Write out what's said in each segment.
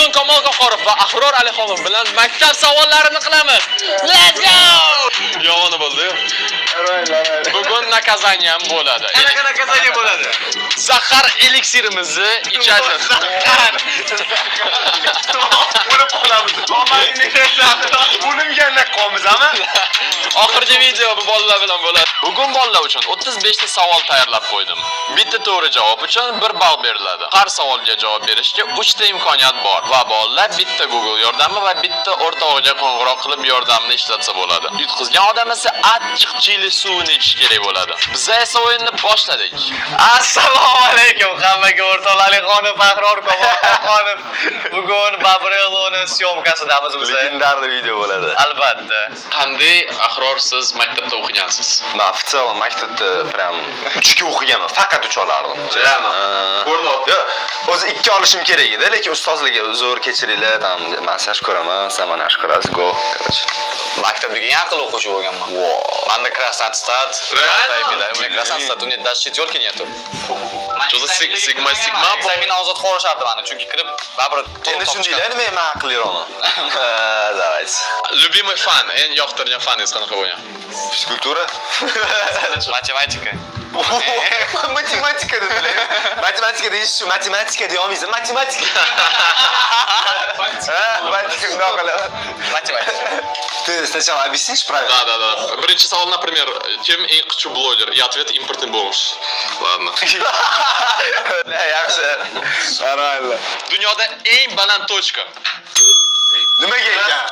Bugun Kamol G'ofurov va Ahror Alixonov bilan maktab savollarini qilamiz. Let's go! Yomoni bo'ldi. Bugun наказание ham bo'ladi. Qanaqa наказание bo'ladi? Zahar eliksirimizni ichadi. Zahar. O'lib qolamiz. O'limga qolmizami? Oxirgi video bu bolalar bilan bo'ladi. Bugun bolalar uchun 35 ta savol tayyorlab qo'ydim. Bitta to'g'ri javob uchun 1 ball beriladi. Har savolga javob berishga 3 ta imkoniyat bor va bolalar bitta Google yordami va bitta o'rtog'iga qo'ng'iroq qilib yordamini ishlatsa bo'ladi. Yutqizgan odam esa achchiq chili suvini ichish kerak bo'ladi. Biz esa o'yinni boshladik. Assalomu alaykum hammaga, o'rtoqlar. Alixonov Ahror Komolxonov. Bugun Babreloni съёмка sidamiz biz. Легендарный video bo'ladi. Albatta. Qanday, Ahror, siz maktabda o'qigansiz? Man в целом maktabda прям 3 ga o'qiganman, faqat 3 olardim. Realmi? Yo'q, o'zi 2 olishim kerak edi, lekin ustozlarga zo'r kechiringlar, там man yaxshi ko'raman, san mani yaxshi ko'rasiz, go, короче. Maktabdagi eng aqlli o'quvchi bo'lganman. Wow. Manda красный аттестат. Реально? У меня красный аттестат, у меня даже четверки нету. Что за sigma sigma? Экзамен ozod qo'rishardi mani, chunki kirib baribir Endi tushundinglar, nima man aqlliroqman. Давайте. Любимый fan, eng yoqtirgan faningiz qanaqa bo'lgan? Физкультура. Matematika. Matematika dedilar. Matematika deyish shu, matematika deya olmaysan. Matematika. Ha, matematika bundoq qilib. Matematika. Ты сначала объяснишь правильно? Да. Birinchi savol, например, kim eng kuchli bloger? И ответ импортный бомж. Ладно. Yaxshi. Нормально. Dunyoda eng baland точка. Nimaga ekan?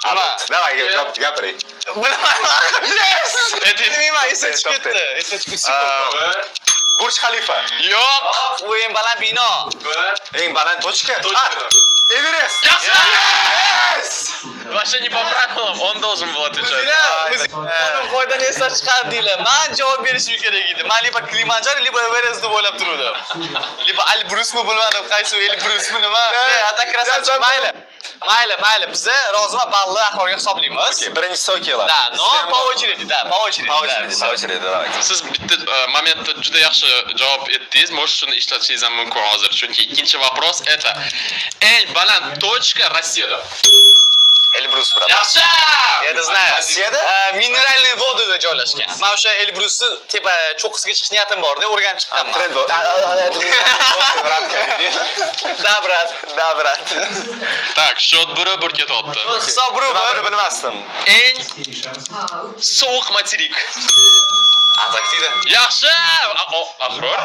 Nima? Давай, gap gapiring. Bilmayman. Yes! Bilmayman, esdan chiqib ketdi. Esdan chiqib ketdi. Burj Xalifa. Yo'q. U eng baland bino. Eng baland точка? Точка. Ah, Everest. Yaxshi! Yes! Вообще не по правилам, он должен был отвечать. Uni qo'ydan esdan chiqardinglar. Man javob berishim kerak edi. Man либо Kilimanjaro, либо Everest deb o'ylab turdim. Либо Elbrusmi, bilmadim, qaysi Elbrusmi nima. А так красавчик, mayli. Mayli, mayli. Biza rozima, balli Ahrorga hisoblaymiz. Okey, birinchisi okey. Да, но по очереди, да, по очереди. По очереди, по очереди, давайте. Siz bitta momentda juda yaxshi javob etdingiz. Может, shuni ishlatishingiz ham mumkin hozir. Chunki ikkinchi вопрос это eng baland точка Rossiyada. Elbrus, брат. Yaxshi! Я это знаю. Rossiyada? Минеральный воды da joylashgan. Man o'sha Elbrusni tepa cho'qqisiga chiqish niyatim bor-da, o'rganib chiqqanman. Trend bor. Да, брат. Да, брат. Так, счет 1-1 ketyapti. Hisob Man bir. buni bilmasdim. Eng sovuq materik. Antarktida. Yaxshi! Ahror?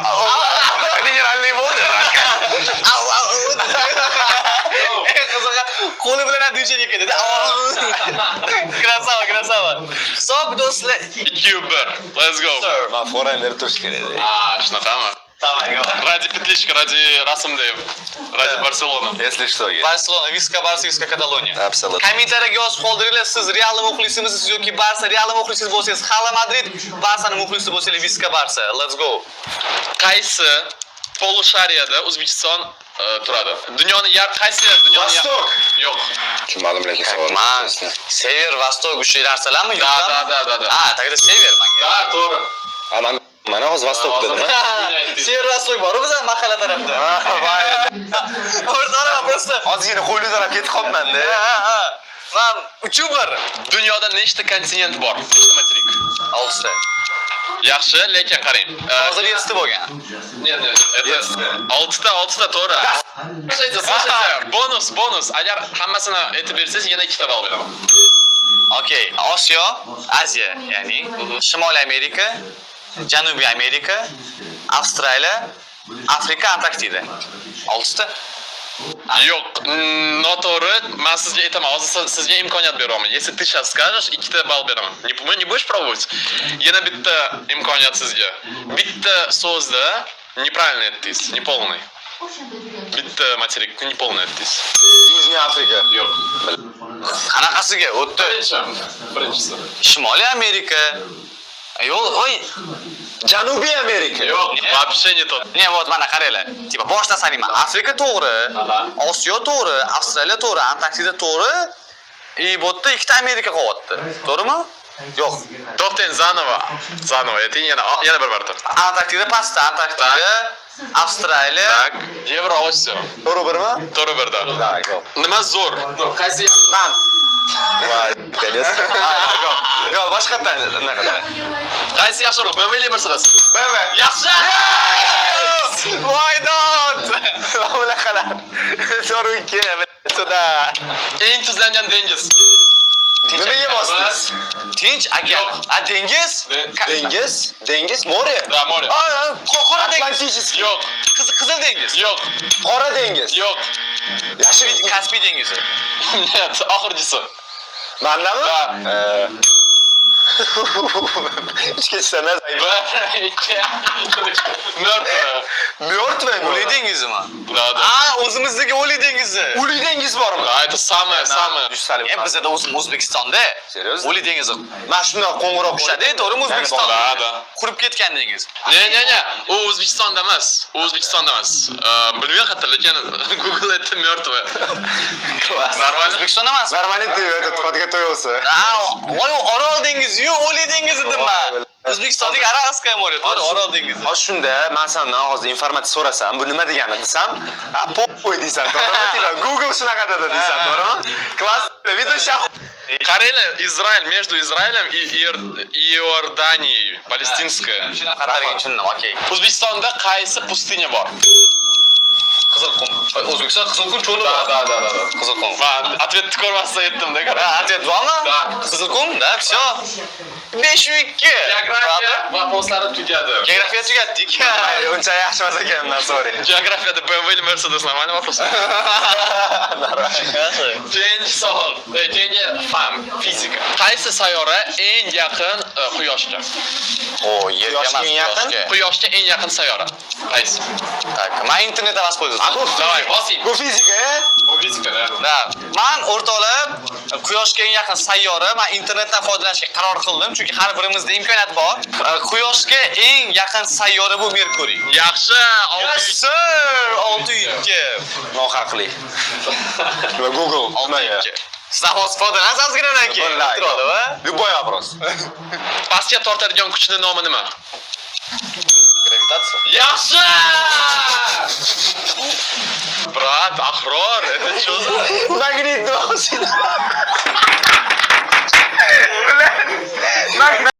Минеральные воды. Au, au, au. Eng qizig'i, qo'li bilan ham движение ketadi. Красава, красава. Hisob, do'stlar. 2-1. Let's go. Man фора berib turish kerak edi. А, shunaqami? Давай, go. Ради петличка, ради rasmda, ради Barselona. Если что, Barselona, Visca Barsa, Visca Kataloniya. Absolutно. Kommentariyaga yozib qoldiringlar, siz Realni muxlisimisiz yoki Barsa? Realni muxlisi bo'lsangiz, Hala Madrid, Barsani muxlisi bo'lsangiz, Visca Barsa. Let's go. Qaysi полушария da O'zbekiston turadi? Dunyoni yar qaysi dunyoni Восток. Yo'q. Tushunmadim lekin savol. Man север, восток o'sha narsalarmi? Да, да. А, тогда север manga. Да, to'g'ri. А man mana hozir Восток dedim. Север, восток bor bizning mahalla tarafda. O'rtoqlar, просто Ozgina qo'yli taraf ketib qolibman-da. Ha. Man 3-1. Dunyoda nechta kontinent bor? Nechta materik? 6 ta. Yaxshi, lekin qarang. Hozir 7 ta bo'lgan. Нет, нет, это oltita, oltita to'g'ri. Слушайте, слушайте, bonus, bonus. Agar hammasini aytib bersangiz, yana ikkita ball beraman. Okey, Osiyo, Aziya, ya'ni Shimoliy Amerika, Janubiy Amerika, Avstraliya, Afrika, Antarktida. 6 ta. Yo'q, noto'g'ri. Men sizga aytaman, hozir sizga imkoniyat beraman. Если ты сейчас скажешь, ikkita ball beraman. Не, не будешь пробовать? Yana bitta imkoniyat sizga. Bitta so'zda неправильно aytdingiz, неполный. Bitta materikni неполный aytdingiz. Южный Afrika. Yo'q. Qanaqasiga? O'tdi. Birinchi. Birinchisi. Shimoliy Amerika. Yo'q, oy. Janubiy Amerika. Yo'q, вообще не тот. Не, вот mana qaranglar. Типа boshdan sanayman. Afrika to'g'ri, Osiyo to'g'ri, Avstraliya to'g'ri, Antarktida to'g'ri. И bu yerda ikkita Amerika qolyapti. To'g'rimi? Yo'q. To'xtang, заново. Заново ayting, yana bir marta. Antarktida pastda, Antarktida, Avstraliya. Так, Yevrosiyo. To'g'ri birmi? To'g'ri birda. Да, go. Nima zo'r? Qaysi Man. Voy, конечно. Go. Go, boshqatdan unaqa. Qaysi yaxshiroq? BMW или Mercedes? BMW. Yaxshi! Why not? Bunaqalar. To'g'ri ikki, сюда. Eng tuzlangan dengiz. Nimaga bosdingiz? Tinch okean. Yo'q. A, dengiz? Dengiz? Dengiz? Море? Да, море. A, Qora dengiz. Атлантический. Yo'q. Qizil dengiz. Yo'q. Qora dengiz. Yo'q. Yashil. Kaspiy dengizi. Нет, oxirgisi. Mandami? Да. Uchga chiqsa. Bir, ikki, мертвый. Мертвый. O'lik dengizimi? Да, да. A, o'zimizdagi O'lik dengizi. O'lik dengiz bormi? Да, это самое, самое. Yuztalik. E, bizada o'zim O'zbekistonda. Серьезно? O'lik dengizi. Man shundan qo'ng'iroq O'shada, to'g'rimi, O'zbekistonda? Да, да. Qurib ketgan dengiz. Не, не, не, u O'zbekistonda emas. U O'zbekistonda emas. Bilmayman qayerda, lekin Google aytdi мертвый. Нормально? O'zbekistonda emas. Нормально, ты этот подготовился. Ha, Orol dengizi-yu, O'lik dengizi dedim man. O'zbekistondagi Аральское море, to'g'ri, Orol dengizi. Hozir shunda man sendan hozir informatsiya so'rasam, bu nima degani desam, "A, похуй" deysan, to'g'rimi? Типа, Google shunaqa dedi deysan, to'g'rimi? Класс, видишь. Qaranglar, Израиль, между Израилем и Иорданией, палестинская. Qatarga tushundim, okey. O'zbekistonda qaysi пустыня bor? Qizilqum. O'zbekiston Qizilqum cho'li bor. Да, да, да, да. Qizilqum. Man ответ ni ko'rmasdan aytdim-da, Ha, ответ bormi? Да. Qizilqum, да, всё. 5-2. Geografiya вопрос lari tugadi. Geografiya tugatdik. Uncha yaxshi emas ekanman, sorry. Geografiyada BMW или Mercedes, нормальный вопрос. Keyingi savol, keyingi fan, fizika. Qaysi sayyora eng yaqin Quyoshga? O, yerga Quyoshga emas, eng yaqin? Quyoshga. Quyoshga eng yaqin sayyora. Qaysi? Так, man internetdan воспользоваться. Давай, bosing. Bu fizika, e? Bu fizika, да. Да. Man, o'rtoqlar, Quyoshga eng yaqin sayyora, man internetdan foydalanishga qaror qildim, chunki har birimizda imkoniyat bor. Quyoshga eng yaqin sayyora bu Merkuriy. Yaxshi. Yes, sir. 6-2. Nohaqli. Va Google nimaga? 6-2. Sizlar hozir foydalanasiz ozginadan keyin. Wallahi. O'tiradi, va? Любой вопрос. Pastga tortadigan kuchni nomi nima? Gravitatsiya. Yaxshi! Брат, Ahror, это что за? Magnit.